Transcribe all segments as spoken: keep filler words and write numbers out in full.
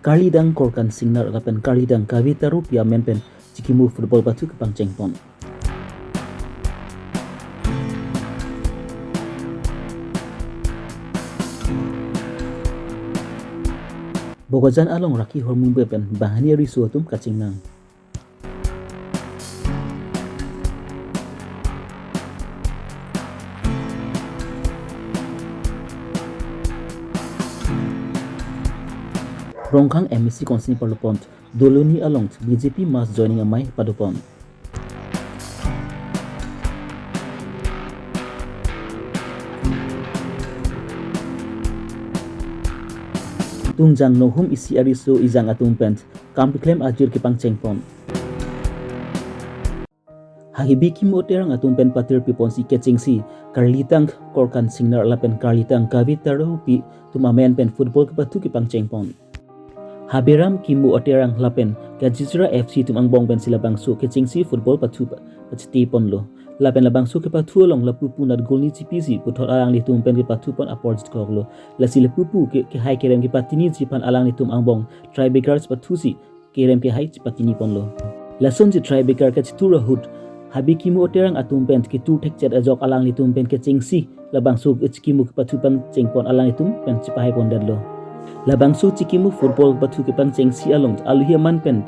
Karlidang Korkan Singnar lapen Karlidang Kave Taropi amen pen chikimu football pathu kepangchengpon. Bokajan along Raki Hormu pen banghini ariso atum kachingnang. Rongkhang M A C constituency parlopon Doloni along B J P mass joining amei padopon. Tungjang nohum isi ariso ejang atum pen kam keklem ajir kepangchengpon. Hahibi Kimu Terang atum pen patir piponsi kechengsi Karlidang Korkan Singnar lapen Karlidang Kave Taropi atum amen pen football kepathu kepangchengpon. Habiram Kimu Terang lapen Kajisra F C atum angbong pensi labangso kechengsi football pathu pa-, pachetiponlo. Lapen labangso kepathu along lapu punat goal ni chipisi puthot alanglitum pen kepathupon apor jitkoklo. Lasi lapu pu ke, kehai kerem kepatini jiphan alanglitum angbong tiebreakers pathusi kerem kehai chipatiniponlo. Lasonsi tiebreaker kachitur ahut Habi Kimu Terang atum pen ketur thekchet ajok alanglitum pen kechengsi labangso chikimu kepathu pangchengpon alanglitum pen chipahaipondetlo. Labangso chikimu football pathu kepangchengsi along aluhi aman pen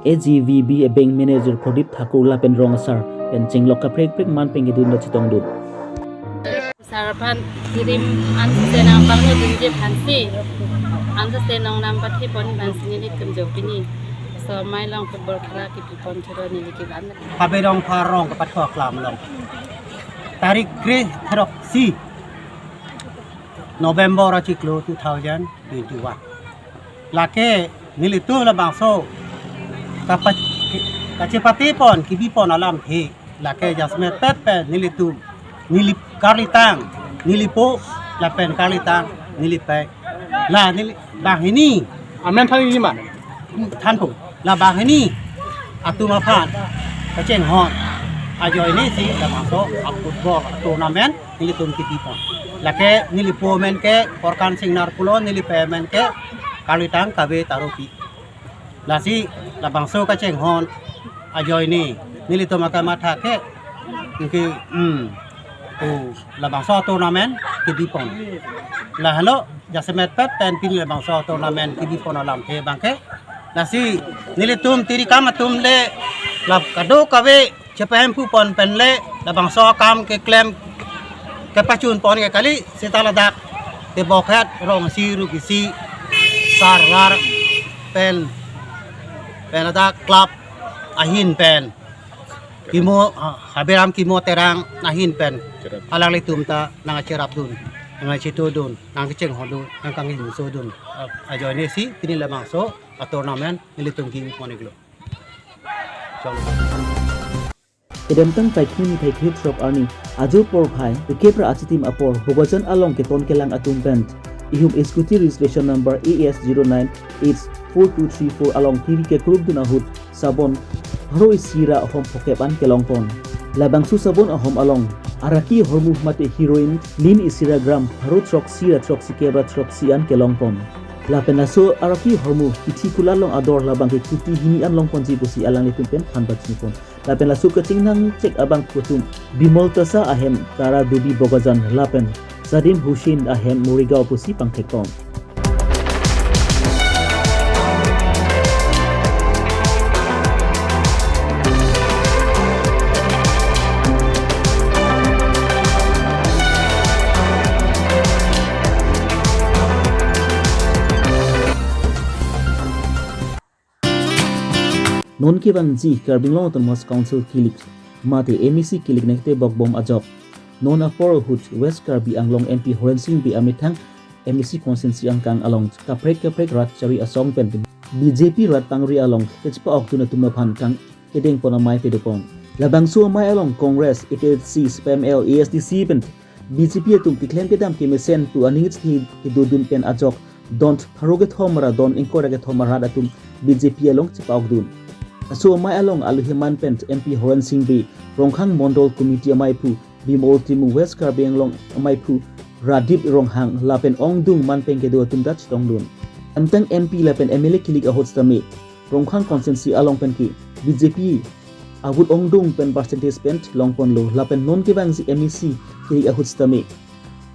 A G V B a bank manager Pradip Thakur lapen rong asar pen chenglok kaprek prek man pen kedun lo chetongdun. Sar aphan kirim ansi nangpangno dunji aphansi, ansi nongnam pathipon aphansi nelitum jo pini so amei along football khela kipipon thuro neli kevan. Habe Rongphar rong kepathu aklam along. Tarik kre throk si November achiklo two thousand twenty-one. Lake nelitum labangso kapa-, kachepatipon kebipon alamthe. Lake jasemet pet pen nelitum, neli Karlidang, nelipo, lapen Karlidang, nelipei. La neli banghini. Amen thanji ma? Thanpo. La banghini atum aphan kachinghon ajoinesi labangso a-football tournament nelitum kebipon. Lake nelipo amen ke Korkan Singnar pulo, nelipei amen ke Karlidang Kave Taropi. Lasi labangso kachinghon ajoine nelitum akamatha ke, ke, hmm, o labangso tournament kebipon. Lahelo jasemet pet pen pini labangso tournament kebipon alamthe abangke. Lasi nelitum tirikam atum le lap kadokave chepahemphu pon pen le labangso akam keklem kepachun pon ke kali, seta ladak tebokhet rong isi rup isi sarlar pen, pen ladak club ahin pen Kimu, ha, Habiram Kimu Terang ahin pen alanglitum ta nangcherapdun, nangchetudun, nangkechinghondun, nangkangjinso dun. A-, ajoinesi pini labangso a-tournament nelitum kebipon iklo. Kedamtang Thaikni ni Thaikri throk arni ajo porphai kekep ra achitim apor Bokajan along keton kelang atum pen ihum scooty registration number A S zero nine eight four two three four along thiri kekrupdun ahut sabon pharo isi ra ahom phokep an kelongpon. Labangso sabon ahom along Araki Hormu mate heroin lim isi ra gram pharo throksi ra throksi kep ra throksi an kelongpon. Lapen laso Araki Hormu kithi kulat along ador labangke kuti hini an longponji pusi alanglitum pen than pachinipon. Lapen laso kachingnang chek abangphu atum Bimol Tasa ahem Tara Dubi Bokajan lapen Sadim Hussain ahem Morigaon pusi pangthekpon. Non kevangji Karbi Anglong Autonomous Council kilik mate M A C kilik nekte bokbom ajok. Non apor ahut West Karbi Anglong M P Horen Sing Bey amethang M A C constituency angkang along kaprek kaprek rat chari asong pen B J P rat pangri along kechepa-okdun atum aphan kang kedengpon amei pedopon. Labangso amei along Congress, A P H C, C P I M L, A S D C pen B J P atum keklem kedam kemesen pu aning chethe kedodun pen ajok don pharo kethom ra don ingkoi ra kethom arat atum B J P along chepa-okdun. Laso amei along aluhi aman pen M P Horen Sing Bey, Rongkhang Mondol Committee ameiphu Bimol Timung, West Karbi Anglong ameiphu Radip Ronghang lapen ongdung man pen kedo atum ta chetongdun. Emtang M P lapen M L A kilik ahut sitame Rongkhang constituency along pen ke B J P a-vote ongdung pen percentage pen longponlo, lapen non kevangji M A C kilik ahut sitame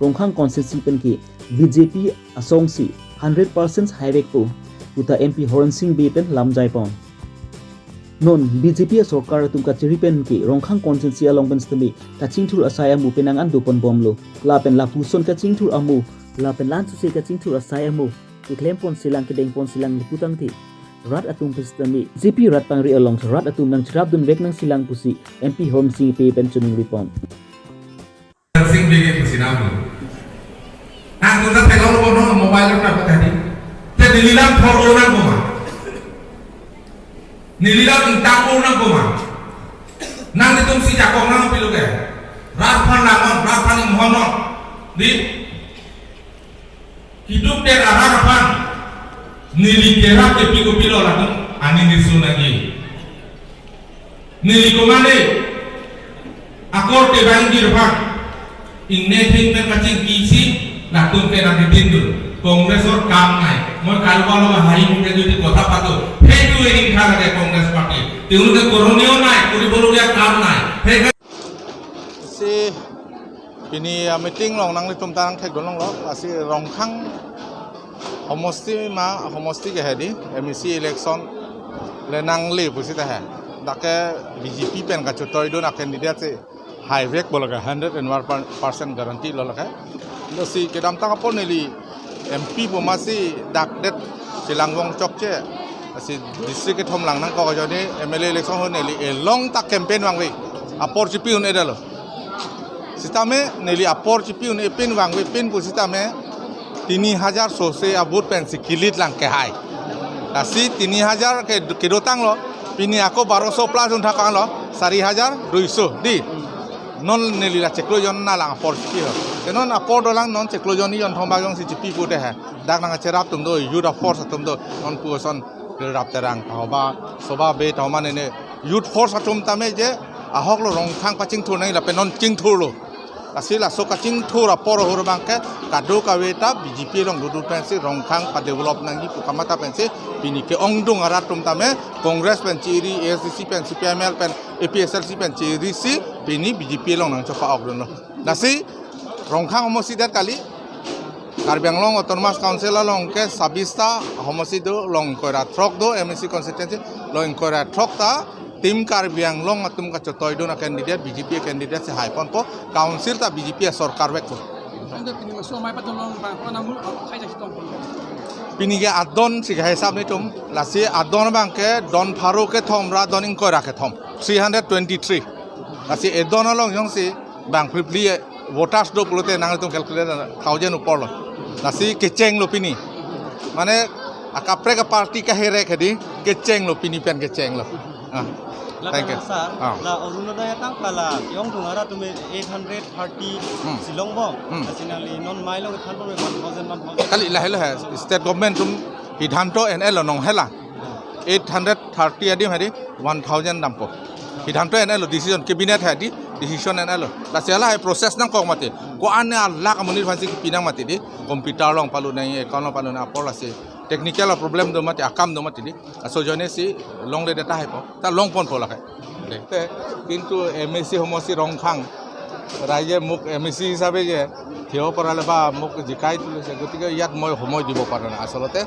Rongkhang constituency pen ke B J P asong si hundred percent haivekpo puta M P Horen Sing Bey pen lamjaipon. Non B J P asorkar atum kachiri pen ke Rongkhang constituency along pen sitame kachingthur asai amo penang an doponbomlo. Lapen lapuson kachingthur amo, lapen la-an suse kachingthur asai amo keklempon silang, kedengpon silang putangte rat atum pen sitame B J P rat pangri along rat atum nangcherapdunvek nangsilang pusi M P Horen Sing Bey pen chiningripon. Sing Bey ke pusi nanglo. Nangtum ta theklonglo non mobile ta patadi. Te neli lam thorlo nangkoma. Neli lam ingtanglo nangkoma. Nanglitum si jakong nangpilo ke. Rat aphan langnon, rat aphan inghonnon. Di. Kiduk der arat aphan. Neli kerap ke piko pilo latum aning nisu nangji. Neli komane akorte bang dir aphan. Ingnething pen kachingki si latum ke nangdindun. Congress or kam nai. Moi karuba lo hai mungkin jadi kotha patu. Hetu ingkha lage Congress party. Tiunu ke koroniyo nai, kuri bolu dia kam nai. He Si pini a-meeting along nanglitum ta nangthekdun longlo, lasi Rongkhang homosti ma, homosti ke hedi, M A C election le nangle pusi ta he. Dak ke B J P pen kachetoidun a-candidate si haivekpo lake, hundred and one percent guarantee lo lake. Lasi kedamtang apor neli M P pu masi dak det chelang vong chokche. Lasi district kethom lang nangkok ajoine M L A election ho neli elong ta campaign vangve. Apor chipi un-edetlo. Sitame neli apor chipi un-e pin vangve pin pusitame tini hajar sose a-vote pensi kilit lang kehai. Lasi tini hajar ke kedotanglo, pini ako baroso plus un thakanglo, sari hajar duiso di. Non neli la chiklo jon na lang apor chipi ho. Te non apor dolang non chiklo jon ni jon thom bak jongsi chipi pute he. Dak nangcherap atum do, youth a-force atum do, non puson Rirap Terang, tahoba, Sobha Bey, tahoma nene, youth force atum tame je, ahok lo Rongkhang pachingthur nangji lapen non chingthurlo. Lasi laso kachingthur apor ahut abang ke, kadokave ta B J P along dodun pensi Rongkhang pa-develop nangji pu kamatha pensi, pini ke-ongdung arat atum tame, Congress pen chiri, A S D C pen, C P I M L pen, A P H L C pen chiri si, pini B J P along nangchopa-okdunlo. Lasi, Rongkhang homosti det kali, Karbi Anglong Autonomous Council along ke sabista homosti do, along ingkoi ra throk do, M A C constituency along ingkoi ra throk ta Team Karbi Anglong atum kachetoidun a-candidate, B J P candidate si haiponpo, council ta B J P sorkar vekpo. Anda pini masu amai patulong bang, kona mul, khai jasi tong. Pini ke adon si kahai sab netum, lasi adon abang ke don pharo kethom ra don ingkoi ra kethom, three hundred twenty-three. Lasi edon along jongsi bang phli phli voters do pulote nangtum calculate thousand upor lo. Lasi kechenglo pini. Mane akaprek a-party kaherek hedi kechenglo pini pen kechenglo. Ah. Thank you. Sir, ah, la Orunodoi atangka la ke-ongdung arat atum eight hundred thirty Hmm. si longbom. Hmm. Lasi nangli non mei along thanbom one thousand, one thousand. Kali lahelo he, state government atum sidhanto en-elo non hela. Eight hundred thirty adim hedi one thousand dampo. Sidhanto en-elo, decision cabinet hedi decision en-elo. Lasi hala hai process nangkok mati. Ko-an ne alak amonit aphansi kipi nang mati di. Computer along palut nang, account along palut nang apor lasi technical problem do mati, akam do mati di. Laso ajoine si longledet tahaipo. Ta longponpo lake. Te, কিন্তু M A চি সমষ্টি ৰংখাং ৰাইজে মোক M A চি হিচাপে যে থিয় কৰালে বা মোক জিকাই তুলিছে, গতিকে ইয়াত মই সময় দিব পৰা নাই আচলতে।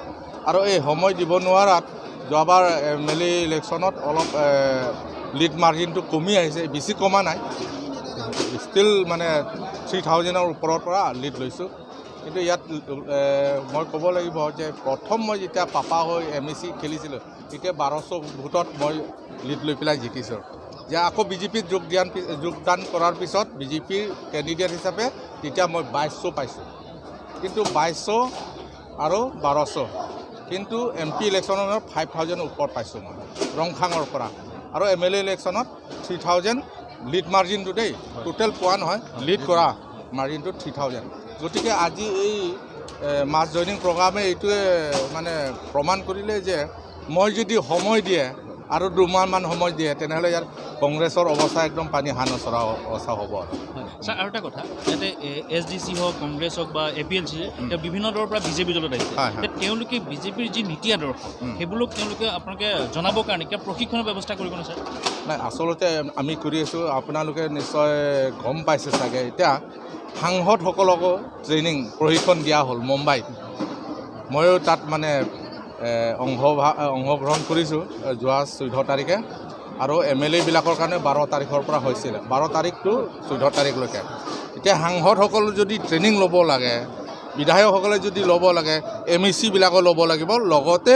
আৰু এই সময় দিব নোৱাৰাত যোৱাবাৰ এম এল এ ইলেকশ্যনত অলপ, এ, লিড মাৰ্জিনটো কমি আহিছে, বেছি কমা নাই, ষ্টিল মানে থ্ৰী থাউজেণ্ডৰ ওপৰৰ পৰা লিড লৈছোঁ। কিন্তু ইয়াত, এ, মই ক'ব লাগিব যে প্ৰথম মই যেতিয়া পাপা হৈ এম এ চি খেলিছিলোঁ, তেতিয়া বাৰশ ভোটত মই লিড লৈ পেলাই জিকিছোঁ। যে আকৌ বি জে পিত যোগ দিয়াৰ পি-, যোগদান কৰাৰ পিছত বি জে পিৰ কেণ্ডিডেট হিচাপে তেতিয়া মই বাইছশ পাইছোঁ। কিন্তু বাইছশ আৰু বাৰশ, কিন্তু এম পি ইলেকশ্যনৰ ফাইভ থাউজেণ্ডৰ ওপৰত পাইছোঁ মই ৰংখাঙৰ পৰা। আৰু এম এল এ ইলেকশ্যনত থ্ৰী থাউজেণ্ড লিড মাৰ্জিনটো দেই, টোটেল পোৱা নহয়, লিড কৰা মাৰ্জিনটো থ্ৰী থাউজেণ্ড। গতিকে আজি এই, এ, মাছ জইনিং প্ৰগ্ৰামে এইটোৱে মানে প্ৰমাণ কৰিলে যে মই যদি সময় দিয়ে আৰু দুমাহমান সময় দিয়ে, তেনেহ'লে ইয়াৰ কংগ্ৰেছৰ অৱস্থা একদম পানী হাঁহ নচৰা অ-, অৱস্থা হ'ব আৰু। হয়। ছাৰ, আৰু এটা কথা, ইয়াতে এ, এছ ডি চি হওক, কংগ্ৰেছ হওক বা এ পি এল চি, উম। তেওঁ বিভিন্ন দলৰ পৰা বি জে পি দলত আহিছে। হয়, হয়। তে তেওঁলোকে বি জে পিৰ যি নীতি আদৰ্শ, উম। সেইবোৰক তেওঁলোকে আপোনালোকে জনাবৰ কাৰণে কিবা প্ৰশিক্ষণৰ ব্যৱস্থা কৰিব নে, ছাৰ? নাই, আচলতে আমি কৰি আছোঁ, আপোনালোকে নিশ্চয় গম পাইছে চাগে। এতিয়া সাংসদসকলকো ট্ৰেইনিং, প্ৰশিক্ষণ দিয়া হ'ল মুম্বাইত। ময়ো তাত মানে, এ, অংশভা-, অংশগ্ৰহণ কৰিছোঁ, এ, যোৱা চৈধ্য তাৰিখে। আৰু এম এল এবিলাকৰ কাৰণে বাৰ তাৰিখৰ পৰা হৈছিলে, বাৰ তাৰিখ to চৈধ্য তাৰিখলৈকে। এতিয়া সাংসদসকল যদি ট্ৰেইনিং ল'ব লাগে, বিধায়কসকলে যদি ল'ব লাগে, এম ই চিবিলাকো ল'ব লাগিব, লগতে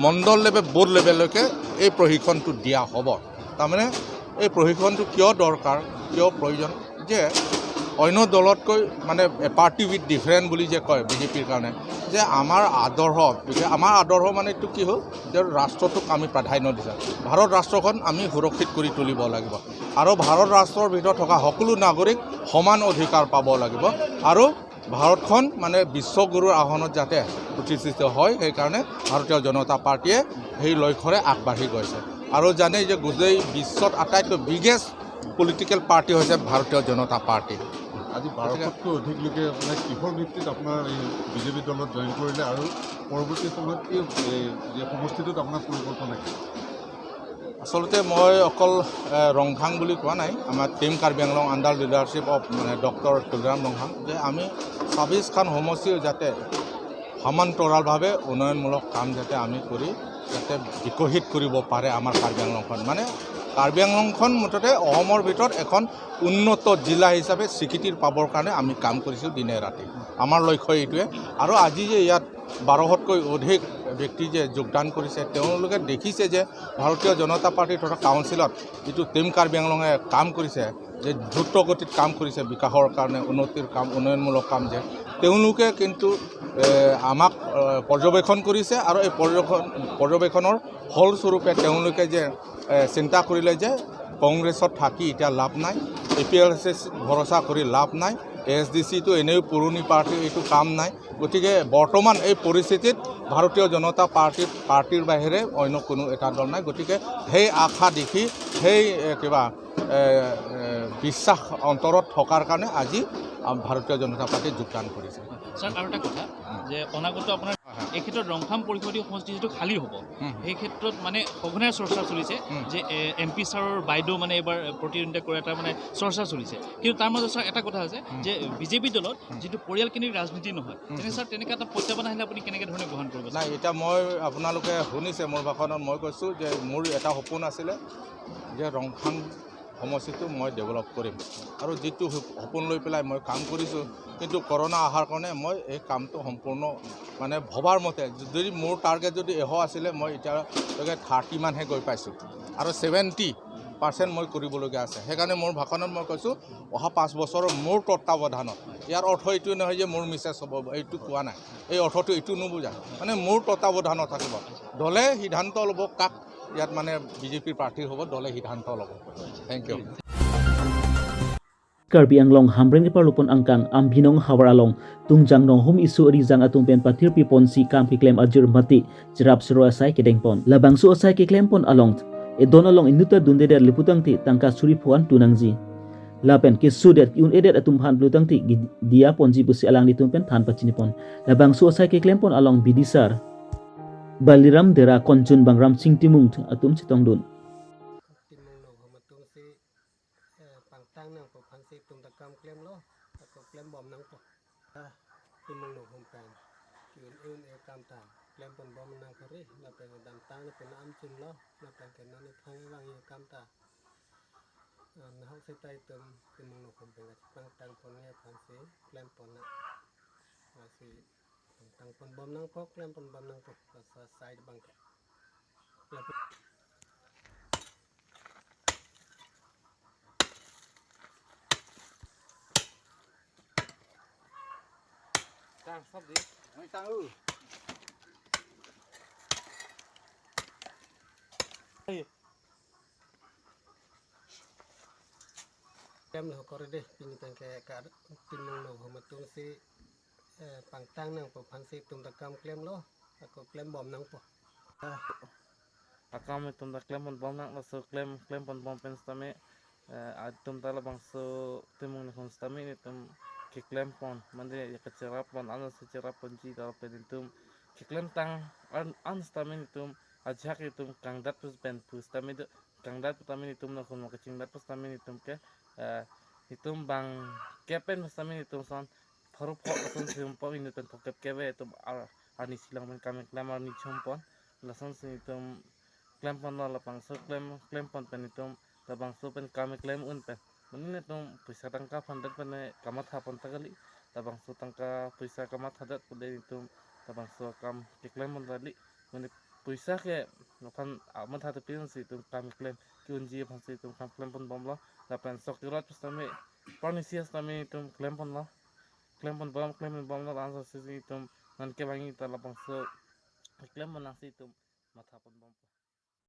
মণ্ডল লেভেল, বুথ লেভেললৈকে এই প্ৰশিক্ষণটো দিয়া হ'ব। তাৰমানে এই প্ৰশিক্ষণটো কিয় দৰকাৰ, কিয় প্ৰয়োজন, যে অন্য দলতকৈ মানে a party with different বুলি যে কয় বি জে পিৰ কাৰণে, যে আমাৰ আদৰ্শ, বিশেষ আমাৰ আদৰ্শ মানে এইটো কি হ'ল, যে ৰাষ্ট্ৰটোক আমি প্ৰাধান্য দিছোঁ। ভাৰত ৰাষ্ট্ৰখন আমি সুৰক্ষিত কৰি তুলিব লাগিব আৰু ভাৰত ৰাষ্ট্ৰৰ ভিতৰত থকা সকলো নাগৰিক সমান অধিকাৰ পাব লাগিব আৰু ভাৰতখন মানে বিশ্বগুৰুৰ আসনত যাতে প্ৰতিষ্ঠিত হয়, সেইকাৰণে ভাৰতীয় জনতা পাৰ্টীয়ে সেই লক্ষ্যৰে আগবাঢ়ি গৈছে। আৰু জানেই যে গোটেই বিশ্বত আটাইতকৈ বিগেষ্ট পলিটিকেল পাৰ্টি হৈছে ভাৰতীয় জনতা পাৰ্টি। আজি গতিকে বাৰশতকৈ অধিক লোকে আপোনাৰ কিহৰ ভিত্তিত আপোনাৰ এই বি জে পি দলত জইন কৰিলে আৰু পৰৱৰ্তী সময়ত কি, এই যে সমষ্টিটোত আপোনাৰ পৰিকল্পনা কি? আচলতে মই অকল, এ, ৰংখাং বুলি কোৱা নাই, আমাৰ team Karbi Anglong under leadership of, মানে, ডক্টৰ তুলিৰাম ৰংখাং, যে আমি ছাব্বিছখন সমষ্টি যাতে সমান্তৰালভাৱে উন্নয়নমূলক কাম যাতে আমি কৰি যাতে বিকশিত কৰিব পাৰে আমাৰ কাৰ্বি আংলংখন। মানে কাৰ্বি আংলংখন মুঠতে অসমৰ ভিতৰত এখন উন্নত জিলা হিচাপে স্বীকৃতি পাবৰ কাৰণে আমি কাম কৰিছোঁ দিনে ৰাতি। আমাৰ লক্ষ্য এইটোৱে। আৰু আজি যে ইয়াত বাৰশতকৈ অধিক ব্যক্তি যে যোগদান কৰিছে, তেওঁলোকে দেখিছে যে ভাৰতীয় জনতা পাৰ্টি তথা কাউন্সিলত যিটো টিম কাৰ্বি আংলঙে কাম কৰিছে, যে দ্ৰুত গতিত কাম কৰিছে, বিকাশৰ কাৰণে উন্নতিৰ কাম, উন্নয়নমূলক কাম, যে তেওঁলোকে কিন্তু, এ, আমাক, এ, পৰ্যবেক্ষণ কৰিছে আৰু এই পৰ্যবেক্ষণ, পৰ্যবেক্ষণৰ ফলস্বৰূপে তেওঁলোকে যে, এ, চিন্তা কৰিলে যে কংগ্ৰেছত থাকি এতিয়া লাভ নাই, এ পি এল চি ভৰসা কৰি লাভ নাই, এ এছ ডি চিটো এনেও পুৰণি পাৰ্টি, এইটো কাম নাই। গতিকে বৰ্তমান এই পৰিস্থিতিত ভাৰতীয় জনতা পাৰ্টি, পাৰ্টিৰ বাহিৰে অন্য কোনো এটা দল নাই। গতিকে সেই আশা দেখি, সেই, এ, কিবা, এ, এ, বিশ্বাস অন্তৰত থকাৰ কাৰণে আজি, আ, ভাৰতীয় জনতা পাৰ্টিত যোগদান কৰিছে। ছাৰ, আৰু এটা কথা, উম। যে অনাগত আপোনাৰ হয়, হয়। এই ক্ষেত্ৰত ৰংখাং পৰিষদীয় সমষ্টি যিটো খালী হ'ব, উম। সেই ক্ষেত্ৰত মানে সঘনাই চৰ্চা চলিছে উম। যে, এ, এম পি ছাৰৰ বাইদেউ মানে এইবাৰ প্ৰতিদ্বন্দ্বিতা কৰা এটা মানে চৰ্চা চলিছে। কিন্তু তাৰ মাজত ছাৰ এটা কথা আছে উম। যে বি জে পি দলত উম। যিটো পৰিয়ালকেন্দ্ৰিক ৰাজনীতি নহয়, উম। তেনে ছাৰ তেনেকুৱা এটা প্ৰত্যাহ্বান আহিলে আপুনি কেনেকে ধৰণে গ্ৰহণ কৰিব ছাৰ? নাই, এতিয়া মই আপোনালোকে শুনিছে মোৰ ভাষণত মই কৈছোঁ যে মোৰ এটা সপোন আছিলে যে ৰংখাং সমষ্টিটো মই ডেভেলপ কৰিম আৰু যিটো সপ-, সপোন লৈ পেলাই মই কাম কৰিছোঁ, কিন্তু কৰোণা অহাৰ কাৰণে মই এই কামটো সম্পূৰ্ণ মানে ভবাৰ মতে যদি মোৰ টাৰ্গেট যদি এশ আছিলে, মই এতিয়ালৈকে থাৰ্টি মানহে গৈ পাইছোঁ আৰু ছেভেণ্টি পাৰ্চেণ্ট মই কৰিবলগীয়া আছে। সেইকাৰণে মোৰ ভাষণত মই কৈছোঁ অহা পাঁচ বছৰৰ মোৰ তত্ত্বাৱধানত। ইয়াৰ অৰ্থ এইটো নহয় যে মোৰ মিছেছ হ'ব, এইটো কোৱা নাই। এই অৰ্থটো এইটো নুবুজা, মানে মোৰ তত্ত্বাৱধানত থাকিব। দলে সিদ্ধান্ত ল'ব কাক ইয়াত মানে বি জে পিৰ প্ৰাৰ্থী হ'ব, দলে সিদ্ধান্ত ল'ব। Thank you. Karbi Anglong Hamren keparlupon angkang Ambinong havar along tungjang nonghum isu rijang atum pen pathirpi ponsi kam keklem ajir mati cherap sero asai kedengpon. Labangso asai keklempon along edon along inut ta dundedet le putangte tangka suri pho an tu nangji. Lapen kesodet un-edet atum aphan pulotangte gi-, diya ponji pusi alanglitum pen than pachinipon. Labangso asai keklempon along bidisar Baliram Dera, Konchun Bangram Sing Timung atum chetongdun. Timung nonghum atum si, eh, pangtang nangpo aphansi itum ta kam klemlo, ako klembom nangpo. Ah, Timung nonghum pen ki-un-e un-e akam ta klempon bom nangpo ri, lapen damtang na puna amchunlo, lapen ke non ithang vang ye akam ta. Ah, nahok seta itum Timung nonghum pen kachepangtang pon ye aphansi klempon na. Lasi pangtang pon bom nangpo, klempon bom nangpo, lasa side abang ke. Lapen Tang, stop di. Ai, tang, uh. Ayo. Tem lo kore de, pini tangke ka Timung nonghum atum si, eh, pangtang nangpo aphansi itum ta kam klemlo, ako klembom nangpo. Ah. akam itum ta klempon bom nang, laso klem klempon bom pen sitame, eh, itum ta labangso timung nikhun sitame itum keklempon, mane ya kacherap pon, ano si cherap ponji ta lapen itum keklem tang an, an sitame itum ajak itum kangdat pus pen pus sitame do, kangdat sitame itum lakhun mo kachingdat pus sitame itum ke, eh, itum bang kepen sitame itum son pharo pho ason si umpo inut pen phokep keve itum ar, arni silang pen kam keklem arni chompon, lason si itum klempon lo, labangso klem klempon pen itum labangso pen kam klem un pen. Mane itum poisa tangka aphan det pen kamatha pon ta kali, labangso tangka poisa kamatha det pen itum labangso kam keklem pon ta kali. Mane poisa ke aphan amatha tepi si itum kam klem ke-unji aphan si itum kam klempon bom lo. Lapen sok kirot sitame, parni si sitame itum klempon lo, klempon bom, klempon bom lo, laso si itum nang kevangji ta labangso klempon nang si itum matha pon bom.